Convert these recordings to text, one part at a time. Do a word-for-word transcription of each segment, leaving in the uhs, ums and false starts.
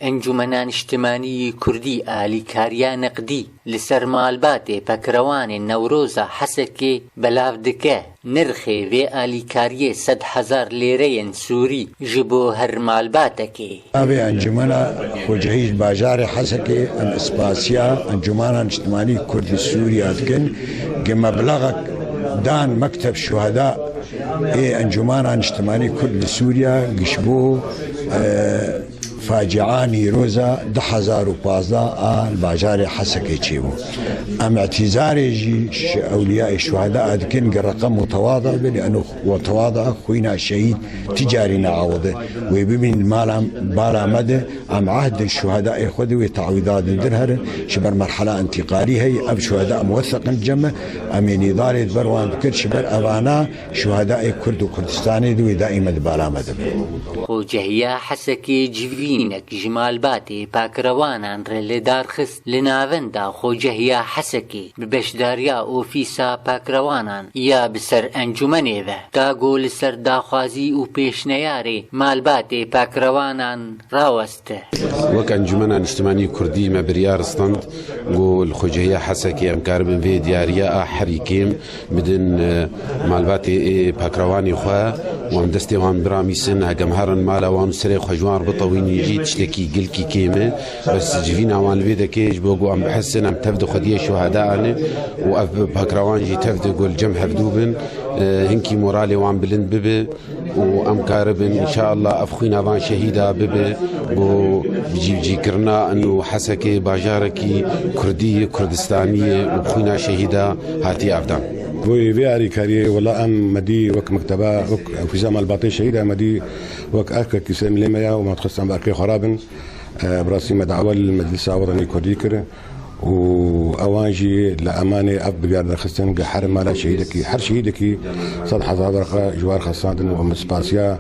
Encûmena Niştimanî yî Kurdî alîkariya neqdî li ser malbatê pekrewanên Newroza Hesekê belav dike. Nirxê vê alîkariyê sed hezar lêreyên Sûrî ji bo her malbatekê. Navê encûmena xwecihî ji bajarê Hesekê em spasiya Encûmena Niştimanî Kurd li Sûriya dikin, ki meblexek dan Mekteb Şuheda ê Encûmena Niştimanî Kurd li Sûriya giş bo, e, facia Nîroza du hezar û pazdeh a li bajarê Hesekê çêbû. Em îtîzarê jî ji ewliyayê şuheda a dikin, ki reqem mutewadi be, lî eno mutewadi xwîna şehîd ti carî neawide. Wê bibîn mala, bala me de, em ehdê şuhedayê xwe de wê te'wîda din dir herin, ji ber merhela întîqalî heye, ev şuheda muwetheq in cem me, em ê nîdarê di ber wan dikir, ji ber evana şuhedayê Kurd û Kurdistanê di wê daîme di bala me de be. Xocehiya Hesekê civînek ji malbatê pakrewanan re li dar xist. Li navenda Xocehiya Hesekê bi beşdariya Ofîsa Pakrewanan ya bi ser encûmenê ve da ku li ser daxwazî û pêşneyarê malbatê pakrewanan raweste. Wek Encûmena Niştimanî Kurdî me biryar stand ku li Xocehiya Hesekê em karibin vê diyariya a herî kêm bidin, e, malbatê ê pakrewanê xwe û em destê wan biramîsin, heke em herin mala wan û serê xwe ji wan re bitewînin jî tiştekî gelkî kêm e. Bes civîna wan li vê dekê ji bo ku em bihesin, em tev di xwediyê şuheda ane û ev pakrewan jî tev di ku li cem hevdû bin, e, hinkî moralê wan bilind bibe. û em karibin, înşallah, ev xwîna van şehîda bibe ku cîvcîkirina in û Hesekê bajarekî Kurdî ye, Kurdistanî ye û xwîna şehîda hatiye avdan. Boyê vê alîkariyê, wela em me dî wek mekteba, wek ofîsa malbatê şehîda me dî wek erkekî ser milê me ya û me dixwest em bi erkê xwe rabin. E, bi rastî me dawa li Meclisa Wetanî Kurdî kir. û ewan jî li emanê ev biryar derxistin, gi her mala şehîdekî, her şehîdekî sed hezar werqe ji wan re xesandin û em spasiya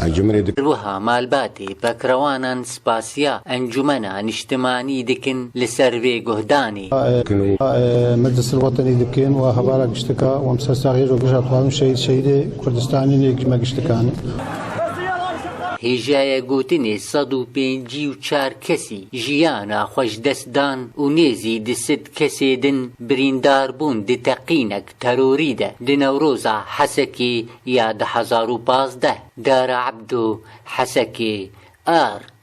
encûmenê dikin. Wiha malbatê pekrewanan spasiya Encûmena Niştimanî dikin li ser vê guhdanê. Kin û, e, Meclis Wetanî dikin û hevala giştika û em ser saxiyê rojgişa dixwazin şehîd şehîdê Kurdistanê nê me giştikan. Hêjaya gotinê sed û pêncî û çar kesî jiyana xwe ji dest dan û nêzî du sed kesê din birîndar bûn di teqînek terorî de di Newroza Hesekê ya du hezar û pazdeh. Dara Ebdo, Hesekê, Ark.